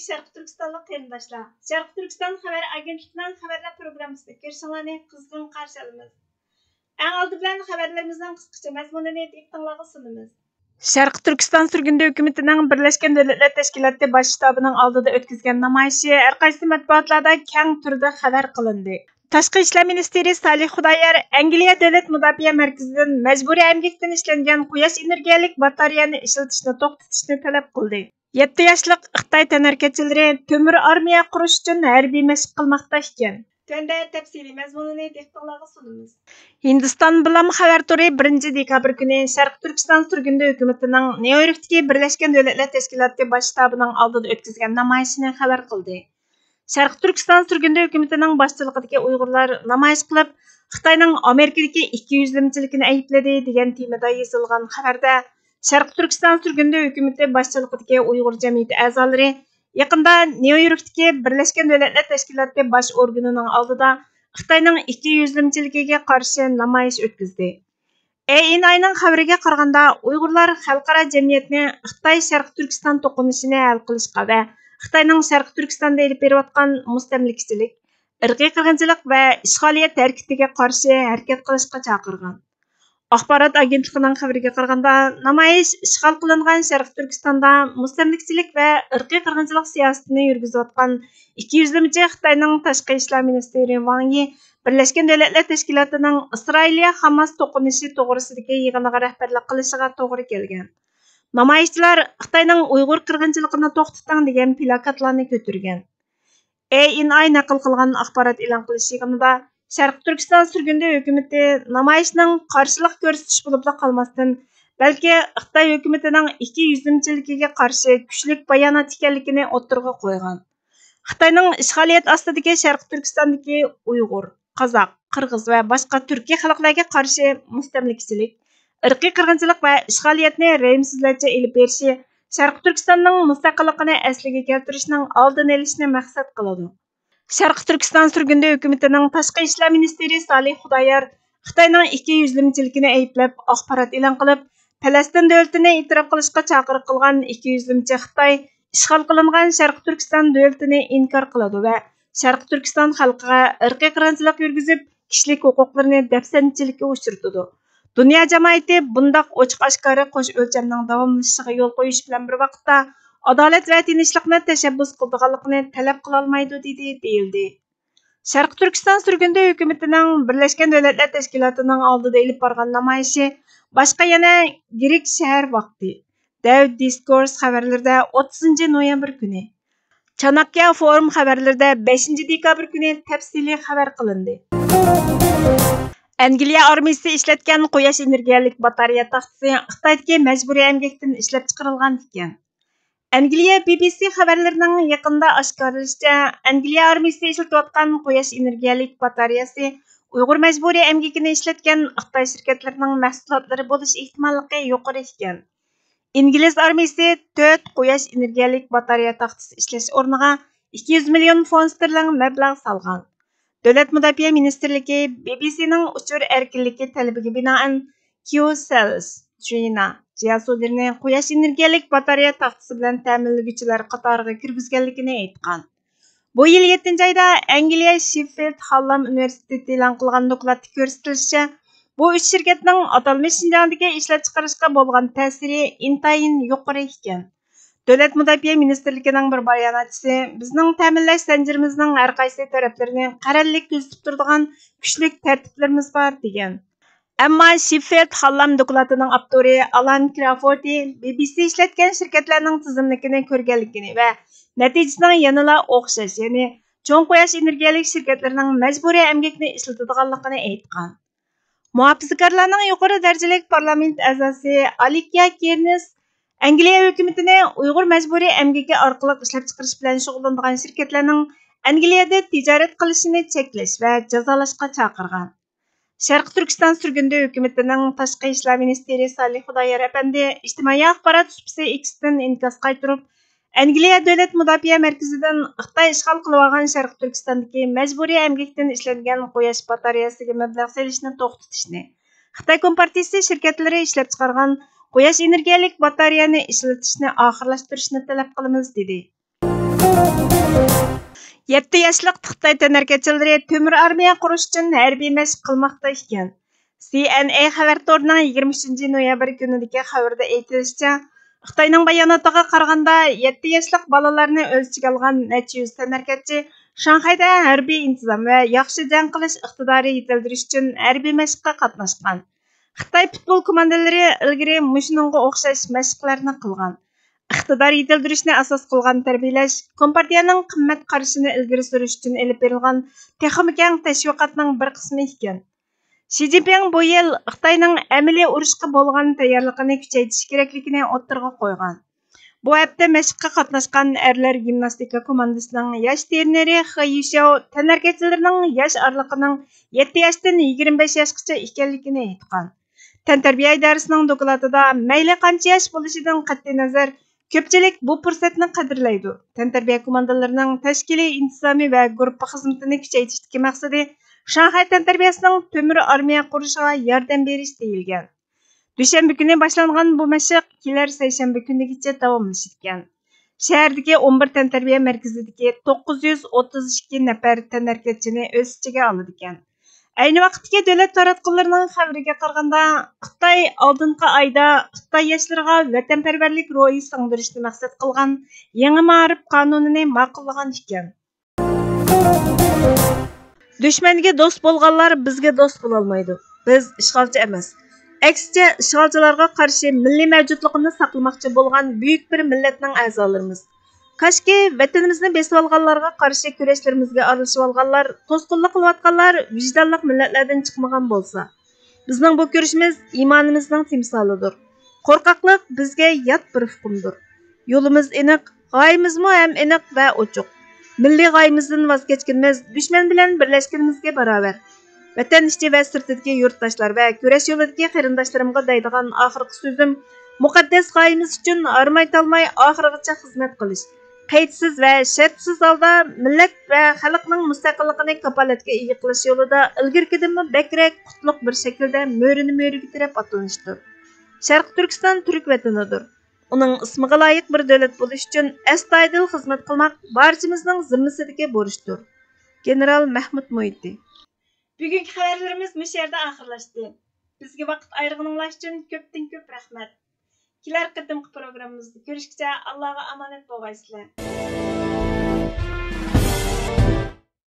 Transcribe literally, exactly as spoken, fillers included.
شەرقىي تۈركىستانلىق قېرىنداشلار، شەرقىي تۈركىستان خەۋەر ئاگېنتلىقىنىڭ خەۋەرلەر پروگراممىسىغا كىرىشىڭلارنى قىزغىن قارشى ئالىمىز. ئەڭ ئالدى بىلەن خەۋەرلىرىمىزنىڭ قىسقىچە مەزمۇنىنى دىققىتىڭلارغا سۇنىمىز. شەرقىي تۈركىستان سۈرگۈندە ھۆكۈمىتىنىڭ بىرلەشكەن دۆلەتلەر تەشكىلاتى باش شتابىنىڭ ئالدىدا ئۆتكۈزگەن نامايىشى ھەر قايسى مەتبۇئاتلاردا كەڭ تۈردە خەۋەر قىلىندى. تاشقى ئىشلار مىنىستىرى سالىھ خۇدايار ئەنگلىيە دۆلەت مۇداپىئە مەركىزىدىن مەجبۇرىي ئەمگەكتىن ئىشلەنگەن قۇياش ئېنېرگىيەلىك باتارېيەنى ئىشلىتىشنى توختىتىشنى تەلەپ قىلدى. يەتتە ياشلىق خىتاي تەنھەرىكەتچىلىرى تۆمۈر ئارمىيە قۇرۇش ئۈچۈن ھەربىي مەشىق قىلماقتا ئىكەن. تۆۋەندە تەپسىلىي مەزمۇنىنى دىققىتىڭلارغا سۇنىمىز. ھىندىستان بىلام خەۋەر تورى بىرىنچى دېكابىر كۈنى شەرقىي تۈركىستان سۈرگۈندە ھۆكۈمىتىنىڭ نيۇ يوركتىكى بىرلەشكەن دۆلەتلەر تەشكىلاتى باش شتابىنىڭ ئالدىدا ئۆتكۈزگەن نامايىشىنى خەۋەر قىلدى. شەرقىي تۈركىستان سۈرگۈندە ھۆكۈمىتىنىڭ باشچىلىقىدىكى ئۇيغۇرلار نامايىش قىلىپ، خىتاينىڭ ئامېرىكىدىكى ئىككى يۈزلىمىچىلىكىنى ئەيىبلىدى، دېگەن تېمىدا يېزىلغان خەۋەردە، شەرقىي تۈركىستان سۈرگۈندە ھۆكۈمىتى باشچىلىقىدىكى ئۇيغۇر جەمئىيىتى ئەزالىرى يېقىندا نيۇ يوركتىكى بىرلەشكەن دۆلەتلەر تەشكىلاتى باش ئورگىنىنىڭ ئالدىدا خىتاينىڭ ئىككى يۈزلىمىچىلىكىگە قارشى نامايىش ئۆتكۈزدى. ئېئېنئاينىڭ خەۋىرىگە قارىغاندا، ئۇيغۇرلار خەلقئارا جەمئىيەتنى خىتاي شەرقىي تۈركىستان توقۇنۇشىنى ھەل قىلىشقا ۋە خىتاينىڭ شەرقىي تۈركىستاندا ئېلىپ بېرىۋاتقان مۇستەملىكىچىلىك، ئىرقىي قىرغىنچىلىق ۋە ئىشغالىيەت ھەرىكىتىگە قارشى ھەرىكەت قىلىشقا چاقىرغان. ئاخبارات ئاگېنتلىقىنىڭ خەۋىرىگە قارىغاندا، نامايىش ئىشغال قىلىنغان شەرقىي تۈركىستاندا مۇستەملىكىچىلىك ۋە ئىرقىي قىرغىنچىلىق سىياسىتىنى يۈرگۈزۈۋاتقان ئىككى يۈزلىمىچى خىتاينىڭ تاشقى ئىشلار مىنىستىرى ۋاڭ يى بىرلەشكەن دۆلەتلەر تەشكىلاتىنىڭ ئىسرائىلىيە خاماس توقۇنۇشى توغرىسىدىكى يىغىنىغا رەھبەرلىك قىلىشىغا توغرا كەلگەن. نامايىشچىلار خىتاينىڭ ئۇيغۇر قىرغىنچىلىقىنى توختىتىڭ دېگەن پىلاكاتلارنى كۆتۈرگەن. ئېئېنئاي نەقىل قىلغان ئاخبارات ئېلان قىلىش يىغىنىدا، شەرقىي تۈركىستان سۈرگۈندە ھۆكۈمىتى نامايىشنىڭ قارشىلىق كۆرسىتىش بولۇپلا قالماستىن، بەلكى خىتاي ھۆكۈمىتىنىڭ ئىككى يۈزلىمىچىلىكىگە قارشى كۈچلۈك بايانات ئىكەنلىكىنى ئوتتۇرىغا قويغان. خىتاينىڭ ئىشغالىيەت ئاستىدىكى شەرقىي تۈركىستاندىكى ئۇيغۇر، قازاق، قىرغىز ۋە باشقا تۈركىي خەلقلەرگە قارشى مۇستەملىكىچىلىك، ئىرقىي قىرغىنچىلىق ۋە ئىشغالىيەتنى رەھىمسىزلەرچە ئېلىپ بېرىشى شەرقىي تۈركىستاننىڭ مۇستەقىللىقىنى ئەسلىگە كەلتۈرۈشنىڭ ئالدىنى ئېلىشنى مەقسەت قىلىدۇ. شەرقىي تۈركىستان سۈرگۈندە ھۆكۈمىتىنىڭ تاشقى ئىشلار مىنىستىرى سالىھ خۇدايار خىتاينىڭ ئىككى يۈزلىمىچىلىكىنى ئەيىبلەپ، ئاخبارات ئېلان قىلىپ، پەلەستىن دۆلىتىنى ئېتىراپ قىلىشقا چاقىرىق قىلغان ئىككى يۈزلىمىچە خىتاي ئىشغال قىلىنغان شەرقىي تۈركىستان دۆلىتىنى ئىنكار قىلىدۇ ۋە شەرقىي تۈركىستان خەلقىگە ئىرقىي قىرغىنچىلىق يۈرگۈزۈپ، كىشىلىك ھوقۇقلىرىنى دەپسەندىچىلىككە ئۇچرىتىدۇ. دۇنيا جامائىتى بۇنداق ئوچۇق ئاشكارا قوش ئۆلچەمنىڭ داۋاملىشىشىغا يول قويۇش بىلەن بىر ۋاقىتتا، ئادالەت ۋە تىنچلىقنى تەشەببۇس قىلىدىغانلىقىنى تەلەپ قىلالمايدۇ، دېدى، دېيىلدى. شەرقىي تۈركىستان سۈرگۈندە ھۆكۈمىتىنىڭ بىرلەشكەن دۆلەتلەر تەشكىلاتىنىڭ ئالدىدا ئېلىپ بارغان نامايىشى باشقا يەنە گرېك شەھەر ۋاقتى، دەۋ دىسكورس خەۋەرلىرىدە ئوتتۇزىنچى نويابىر كۈنى، چاناكيا فورۇم خەۋەرلىرىدە بەشىنچى دېكابىر كۈنى تەپسىلىي خەۋەر قىلىندى. ئەنگلىيە ئارمىيىسى ئىشلەتكەن قۇياش ئېنېرگىيەلىك باتارېيە تاختىسى خىتايدىكى مەجبۇرىي ئەمگەكتىن ئىشلەپچىقىرىلغان ئىكەن. ئەنگلىيە بى بى سى خەۋەرلىرىنىڭ يېقىندا ئاشكارىلىشىچە، ئەنگلىيە ئارمىيىسى ئىشلىتىۋاتقان قۇياش ئېنېرگىيەلىك باتارېيەسى ئۇيغۇر مەجبۇرىي ئەمگىكىنى ئىشلەتكەن خىتاي شىركەتلىرىنىڭ مەھسۇلاتلىرى بولۇش ئېھتىماللىقى يۇقىرى ئىكەن. ئىنگلىز ئارمىيىسى تۆت قۇياش ئېنېرگىيەلىك باتارېيە تاختىسى ئىشلەش ئورنىغا ئىككى يۈز مىليون فونت ستېرلىڭ مەبلەغ سالغان. دۆلەت مۇداپىئە مىنىستىرلىكى بى بى سىنىڭ ئۇچۇر ئەركىنلىكى تەلىپىگە بىنائەن، كيۇ سېلز چىنا جياسۇلىرىنى قۇياش ئېنېرگىيەلىك باتارېيە تاختىسى بىلەن تەمىنلىگۈچىلەر قاتارىغا كىرگۈزگەنلىكىنى ئېيتقان. بۇ يىل يەتتىنچى ئايدا ئەنگلىيە شېففىلد خانلام ئۇنىۋېرسىتېتى ئېلان قىلغان دوكلاتتا كۆرسىتىلىشىچە، بۇ ئۈچ شىركەتنىڭ ئاتالمىش شىنجاڭدىكى ئىشلەپچىقىرىشقا بولغان تەسىرى ئىنتايىن يۇقىرى ئىكەن. دۆلەت مۇداپىئە مىنىستىرلىكىنىڭ بىر باياناتچىسى، بىزنىڭ تەمىنلەش زەنجىرىمىزنىڭ ھەر قايسى تەرەپلىرىنى قەرەللىك كۆزىتىپ تۇرىدىغان كۈچلۈك تەرتىپلىرىمىز بار، دېگەن. ئەمما شېففىلد خانلام دوكلاتىنىڭ ئاپتورى ئالان كرافورتى بى بى سى ئىشلەتكەن شىركەتلەرنىڭ تىزىملىكىنى كۆرگەنلىكىنى ۋە نەتىجىسىنىڭ يەنىلا ئوخشاش، يەنى چوڭ قۇياش ئېنېرگىيەلىك شىركەتلىرىنىڭ مەجبۇرىي ئەمگەكنى ئىشلىتىدىغانلىقىنى ئېيتقان. مۇھاپىزىتكارلارنىڭ يۇقىرى دەرىجىلىك پارلامېنت ئەزاسى ئالىكيا كېرنېس ئەنگلىيە ھۆكۈمىتىنى ئۇيغۇر مەجبۇرىي ئەمگىكى ئارقىلىق ئىشلەپچىقىرىش بىلەن شۇغۇللىنىدىغان شىركەتلەرنىڭ ئەنگلىيەدە تىجارەت قىلىشىنى چەكلەش ۋە جازالاشقا چاقىرغان. شەرقىي تۈركىستان سۈرگۈندە ھۆكۈمىتىنىڭ تاشقى ئىشلار مىنىستىرى سالىھ خۇدايار ئەپەندى ئىجتىمائىي ئاخبارات سۇپىسى ئېكستىن ئىنكاس قايتۇرۇپ، ئەنگلىيە دۆلەت مۇداپىئە مەركىزىدىن خىتاي ئىشغال قىلىۋالغان شەرقىي تۈركىستاندىكى مەجبۇرىي ئەمگەكتىن ئىشلەنگەن قۇياش باتارېيەسىگە مەبلەغ سېلىشنى توختىتىشنى، خىتاي كومپارتىيىسى شىركەتلىرى ئىشلەپچىقارغان قۇياش ئېنېرگىيەلىك باتارېيەنى ئىشلىتىشنى ئاخىرلاشتۇرۇشنى تەلەپ قىلىمىز، دېدى. يەتتە ياشلىق خىتاي تەنھەرىكەتچىلىرى تۆمۈر ئارمىيە قۇرۇش ئۈچۈن ھەربىي مەشىق قىلماقتا ئىكەن. سى ئېن ئېي خەۋەر تورىنىڭ يىگىرمە ئۈچىنچى نويابىر كۈنىدىكى خەۋىرىدە ئېيتىلىشىچە، خىتاينىڭ باياناتىغا قارىغاندا، يەتتە ياشلىق بالىلارنى ئۆز ئىچىگە ئالغان نەچچە يۈز تەنھەرىكەتچى شاڭخەيدە ھەربىي ئىنتىزام ۋە ياخشى جەڭ قىلىش ئىقتىدارى يېتىلدۈرۈش ئۈچۈن ھەربىي مەشىققە قاتناشقان. خىتاي پۇتبول كوماندىلىرى ئىلگىرى مۇشۇنىڭغا ئوخشاش مەشىقلەرنى قىلغان. ئىقتىدار يېتىلدۈرۈشنى ئاساس قىلغان تەربىيەلەش كومپارتىيەنىڭ قىممەت قارىشىنى ئىلگىرى سۈرۈش ئۈچۈن ئېلىپ بېرىلغان تېخىمۇ كەڭ تەشۋىقاتنىڭ بىر قىسمى ئىكەن. شى جىنپىڭ بۇ يىل خىتاينىڭ ئەمەلىي ئۇرۇشقا بولغان تەييارلىقىنى كۈچەيتىش كېرەكلىكىنى ئوتتۇرىغا قويغان. بۇ ھەپتە مەشىققە قاتناشقان ئەرلەر گىمناستىكا كوماندىسىنىڭ ياش ترېنېرى خې يۈشياۋ تەنھەرىكەتچىلىرىنىڭ ياش ئارىلىقىنىڭ يەتتە ياشتىن يىگىرمە بەش ياشقىچە ئىكەنلىكىنى ئېيتقان. تەنتەربىيە ئىدارىسىنىڭ دوكلاتىدا، مەيلى قانچە ياش بولۇشىدىن قەتئىينەزەر، كۆپچىلىك بۇ پۇرسەتنى قەدىرلەيدۇ. تەنتەربىيە كوماندىلىرىنىڭ تەشكىلىي ئىنتىزامى ۋە گۇرۇپپا خىزمىتىنى كۈچەيتىشتىكى مەقسىتى شاڭخەي تەنتەربىيەسىنىڭ تۆمۈر ئارمىيە قۇرۇشىغا ياردەم بېرىش دېيىلگەن. دۈشەنبە كۈنى باشلانغان بۇ مەشىق كېلەر سەيشەنبە كۈنىگىچە داۋاملىشىدىكەن. شەھەردىكى ئون بىر تەنتەربىيە مەركىزىدىكى توققۇز يۈز ئوتتۇز ئىككى نەپەر تەنھەرىكەتچىنى ئۆز ئىچىگە ئالىدىكەن. ئەينى ۋاقىتتىكى دۆلەت تاراتقۇلىرىنىڭ خەۋىرىگە قارىغاندا، خىتاي ئالدىنقى ئايدا خىتاي ياشلىرىغا ۋەتەنپەرۋەرلىك روھى سىڭدۈرۈشنى مەقسەت قىلغان يېڭى مائارىپ قانۇنىنى ماقۇللىغان ئىكەن. دۈشمەنگە دوست بولغانلار بىزگە دوست بولالمايدۇ. بىز ئىشغالچى ئەمەس. ئەكسىچە، ئىشغالچىلارغا قارشى مىللىي مەۋجۇتلۇقىنى ساقلىماقچى بولغان بۈيۈك بىر مىللەتنىڭ ئەزالىرىمىز. كاشكى، ۋەتىنىمىزنى بېسىۋالغانلارغا قارشى كۈرەشلىرىمىزگە ئارىلىشىۋالغانلار، توسقۇنلۇق قىلىۋاتقانلار ۋىجدانلىق مىللەتلەردىن چىقمىغان بولسا. بىزنىڭ بۇ كۈرىشىمىز ئىمانىمىزنىڭ تىمسالىدۇر. قورقاقلىق بىزگە يات بىر ئۇقۇمدۇر. يولىمىز ئېنىق، غايىمىزمۇ ھەم ئېنىق ۋە ئوچۇق. مىللىي غايىمىزدىن ۋاز كەچكىنىمىز دۈشمەن بىلەن بىرلەشكىنىمىزگە باراۋەر. ۋەتەن ئىچى ۋە سىرتىدىكى يۇرتداشلار ۋە كۈرەش يولىدىكى قېرىنداشلىرىمغا دەيدىغان ئاخىرقى سۆزۈم، مۇقەددەس غايىمىز ئۈچۈن ھارماي-تالماي ئاخىرىغىچە خىزمەت قىلىش، قەيتسىز ۋە شەرتسىز ھالدا مىللەت ۋە خەلقنىڭ مۇستەقىللىقىنى كاپالەتكە ئىگە قىلىش يولىدا ئىلگىرىكىدىنمۇ بەكرەك قۇتلۇق بىر شەكىلدە مۆرىنى مۆرىگە تىرەپ ئاتلىنىشتۇر. شەرقىي تۈركىستان تۈرك ۋەتىنىدۇر. ئۇنىڭ ئىسمىغا لايىق بىر دۆلەت بولۇش ئۈچۈن ئەستايىدىل خىزمەت قىلماق بارچىمىزنىڭ زىممىسىدىكى بۇرچتۇر. گېنېرال مەھمۇت مۇھىتى. بۈگۈنكى خەۋەرلىرىمىز مۇشۇ يەردە ئاخىرلاشتى. بىزگە ۋاقىت ئايرىغىنىڭلار ئۈچۈن كۆپتىن كۆپ رەھمەت. كېلەر قېتىمقى پروگراممىمىزدا كۆرۈشكىچە ئاللاغا ئامانەت بولغايسىلەر.